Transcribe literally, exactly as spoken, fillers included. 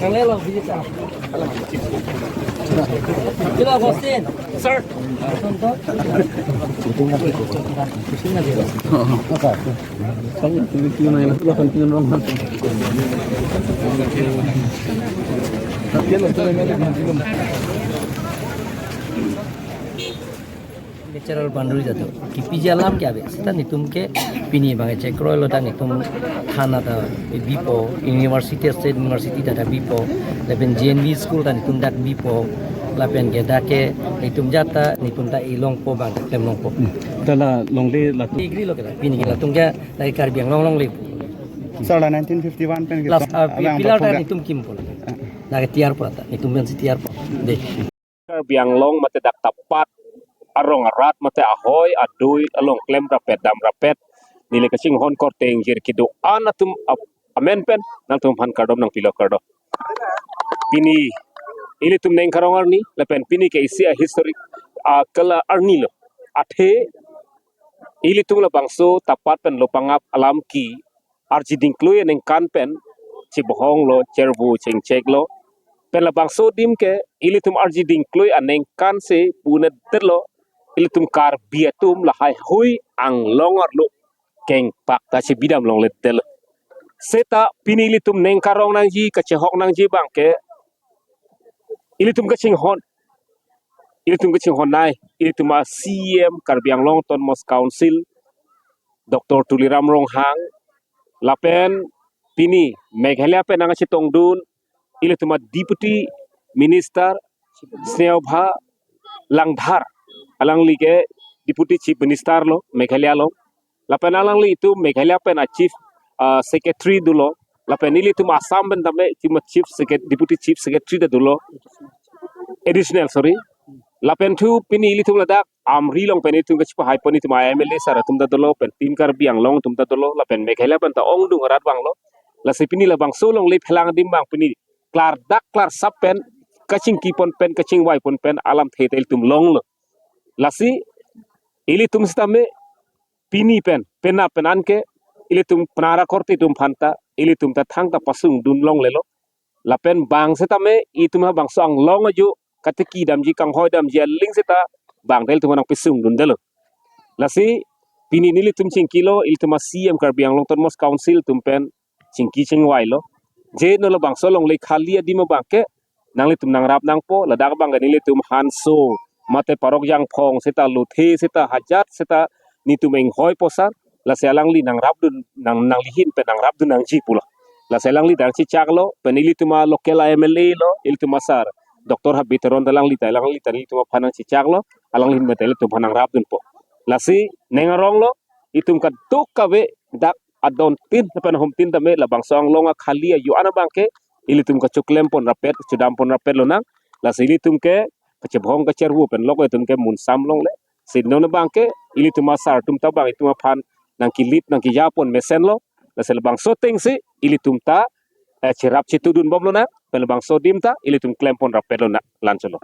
Kang Lelo, visit sa. Sila Agustin. Sir. Cultural boundary ta do. Kipiji alam ke ave. Seta netum ke pini bang chekroi lo, dak netum thana ta bipo, university, state university ta dak bipo, lapen G N V school ta netum dak bipo, lapen ke dak ke netum jat ta netum ta ilongpo bang ta klem longpo. Hmm. Ta la longle la. Degree lo ke ta, pini ke latum ke dari Karbi Anglong longle. Sir, la nineteen fifty-one pen ke. Last, ah, abang pillar ta pokok netum kimpo. Ah. Dak tiar po ta, netum pensi tiar po. De. Karbi Anglong mate dak tapat arong arat mate ahoi adui along klem rapet dam rapet, neli kachinghon korte ingjir kedo-an atum ap-, amen pen nangtumphan kardom nangpilo kardom. Pini ilitum neng karong arni lapen pini ke isi a-historic a-kala arni lo. Athe ilitum labangso tapat pen lopangap alam ke arji dingklui aningkan pen chibohong lo, chervu chengchek lo. Pen labangso adim ke ilitum arji dingklui aningkan si punedet lo, ilitum Karbi atum lahai hui Anglong arlo kengpak ta chibidam longledet lo. Seta pini ilitum neng karong nangji, kachehok nangji bang ke ilitum kachinghon, ilitum kachinghon nai, ilitum a-C E M Karbi Anglong Autonomous Council, Doctor Tuliram Ronghang, lapen pini Meghalaya pen nangchetongdun ilitum a-Deputy Minister Sneha Langdhar, alangli ke Deputy Chief Minister lo Meghalaya along. Lapen alangli itum Meghalaya pen a-Chief, ah, Secretary dolo. Lapen ilitum Assam pen tame itum a-Chief Secret-, Deputy Chief Secretary ta dolo. Additional, sorry. Lapen thu pini ilitum ladak Amri along pen itum kachipahai pon itum a-M L A sar atum ta dolo, pen Team Karbi Anglong atum ta dolo, lapen Meghalaya pen ta ongdung arat vanglo. Lasi pini labangso alongle phelang adim bang pini klardak klarsap pen kachingki pon pen kachingvai pon pen alamthe ta ilitum longlo. Lasi ilitum sitame pini pen, penap pen anke ilitum penara korte atum aphanta ilitum ta thangta pasungdun longlelo. Lapen bang setame itum ha bangso Anglong ajo katiki damji kanghoi damji aling seta bang ta ilitum nangpasungdundelo. Lasi pini nelitum chingkilo, ilitum a-C E M Karbi Anglong Autonomous Council atum pen chingki chingvailo. Je no labangso alongle khali adim abang ke nanglitum nangrap nangpo, ladak abang ke nelitum Hanso mate Parok Jangphong seta Lothe seta Hajat seta netum inghoi posar, lasi alangli nangrapdun nang, nanglihin pen nangrapdun nangji pulo. Lasi alangli ta nangchechaklo, pen ilitum a-local a-M L A lo, ilitum asar Doctor Habib Teron ta alangli ta, alangli ta nelitum aphan nangchechaklo, alanglihin mate ilitum aphan nangrapdunpo. Lasi neng arong lo, itum kadokave dak adon tin lapen ahum tin tame labangso Anglong akhali ajo-an abang ke ilitum kachoklem pon rapet, chodam pon rapet lonang. Lasi ilitum ke kachebhong kachervu pen lok itum ke munsam longle. Si non abang ke ilitum asar atum ta bang itum aphan nangkilit nangkija pon mesenlo. Lasi labangso atengsi ilitum ta, eh, cherap chetudun bom lonang. Pen labangso adim ta ilitum klem pon rapet lonang. Lancholo.